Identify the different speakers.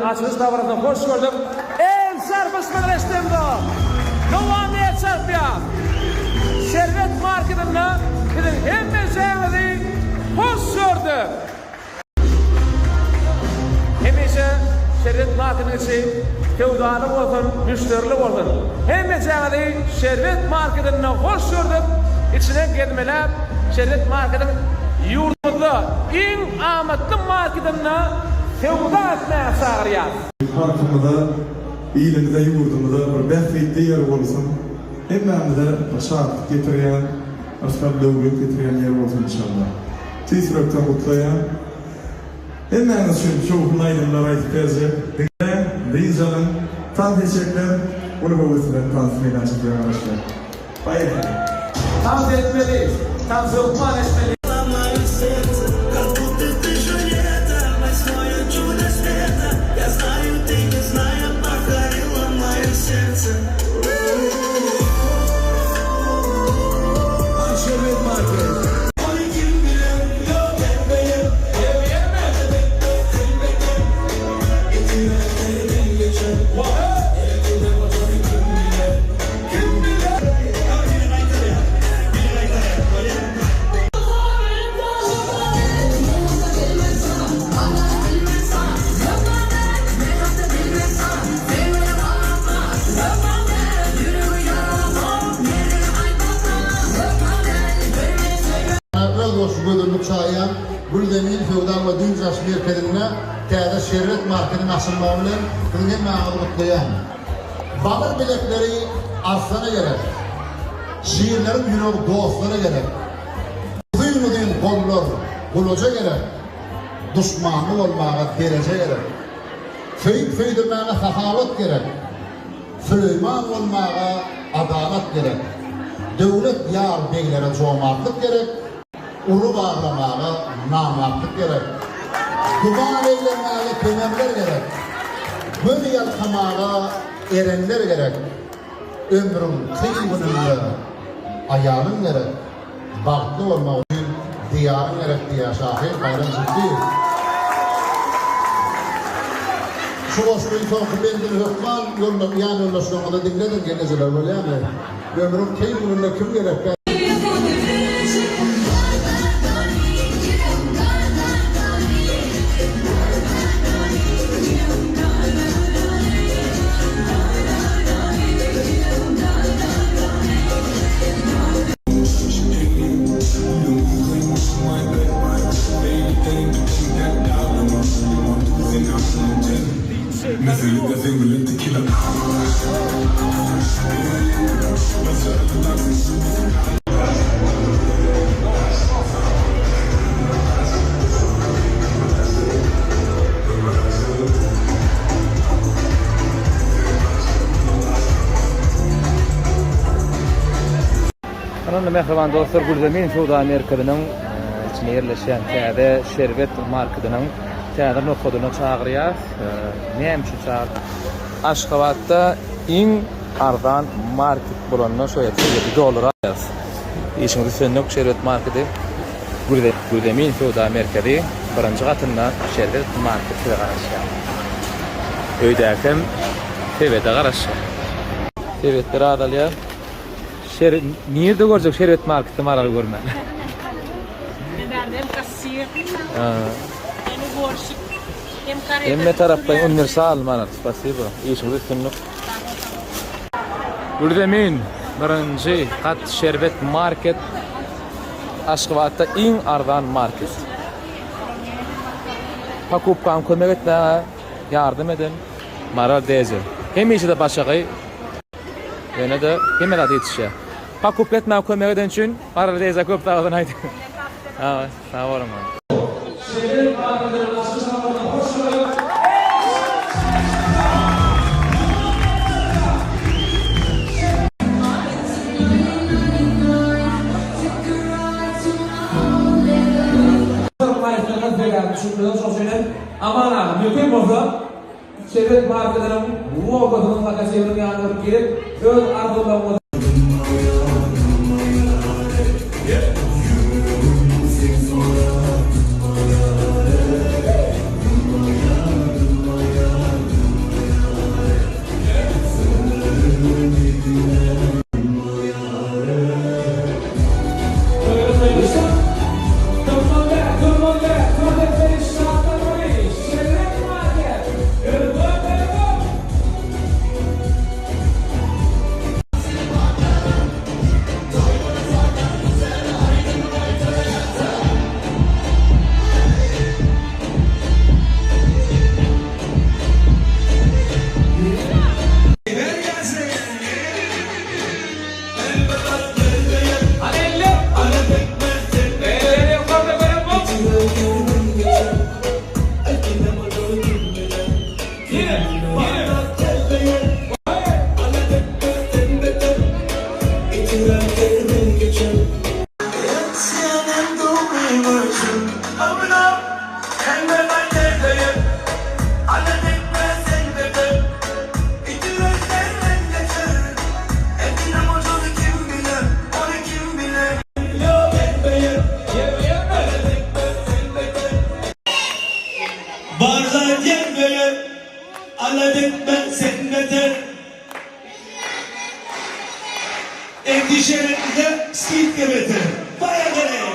Speaker 1: Açylyş dabarasyna hoş gördük. El çarpyşmalar eşidemzok. Dowam el çarpýas. Şerbet marketinde siziň hemmejäňizi hoş gördük. Hemişe Şerbet marketiň içi söwdaly bolsun, müşderili bolsun. Hemmejäňizi Şerbet marketinde hoş gördük. Içine gezmeläp Şerbet marketiň ýurdumyzda iň amatly marketinde söwda etmäge çagyrýas.
Speaker 2: Halkymyza, ilimize, ýurdumyza bir bähbitli ýer bolsun. Hemmämize bir şatlyk getirýän, yrsgal-döwlet getirýän ýer bolsun inşallah. Tüýs ýürekden gutlaýan. Hemmäňiz üçin şowhunly aýdymlar aýdyp berjek. Diňläň, dynç alyň, tans etjekler uly höwes bilen tans meýdançasyna garaşýar.
Speaker 1: Poýehali. Tans etmeli, tans hökman etmeli.
Speaker 3: Özboluşly gözellik çaýýan Gülzemin söwda we dynç alyş merkezinde täze Şerbet marketiň açylmagy bilen siziň hemmäňizi gutlaýan. Bagyr bilekleri arslana gerek. Şirleriň ýüregi dostlara gerek. Uzyn-uzyn gollar gulaja gerek. Duşmanly bolmaga dereje gerek. Söýüp-söýdürmäge sahawat gerek. Süleýman bolmaga adalat gerek. Döwlet ýar beglere jomartlyk gerek. Ury baglamaga namartlyk gerek. Güman eýlemäge kemerler gerek. Göz ýalkamaga erenler gerek. Ömrüň kyn gününde aýalyň gerek. Bagtly bolmak üçin Diýaryň gerek diýýär şahyr Baýram Jütdiýew. Şu goşgyny soňky bendini hökman ýan ýoldaşlaryňyza diňlediň gelnejeler bolýamy? Ömrüň kyn gününde kim gerekkä?
Speaker 1: Ynha mähriban dostlar Gülzemin söwda merkeziniň içinde ýerleşýän täze Şerbet marketiniň täze nokadyna çagyrýas. Näme üçin çagyrdyk? Aşgabatda iň arzan market bolanda şo ýerde sebeti dollara alýarys. Işiňiz üstünlik Şerbet marketi Gülzemin söwda merkezi birinji gatynda Şerbet market size garaşýar. Öýdäkem sebede garaşýar. Sebetler azalýar. Şer nirde görjek şerbet marketde maraly görmän.
Speaker 4: Men bärde hem kassir, hem uborşik, hem kareta.
Speaker 1: Hemme taraplaýyn uniwersal maral. Spasibo. Işiňizde üstünlik. Gülzemin birinji gat şerbet market Aşgabatda iň arzan market. Pakupkam kömek etmäge ýardam eden Maral Dezer. Hemişe-de başagaý Ýöne-de hemme zada ýetişýär. Pakupka etmäge kömek eden üçin Maral Deýzä köp sag bolsun aýdýan. Sag boluň. Aman aga mümkin bolsa Şerbet markasynyň logosynyň logotiwiniň ýanyna bir gelip, öz arzuwlaryňyzy.
Speaker 5: Barlar ýerbe-ýer, Alad etme sen beter. Endişelenme skidka beter. Baýagere!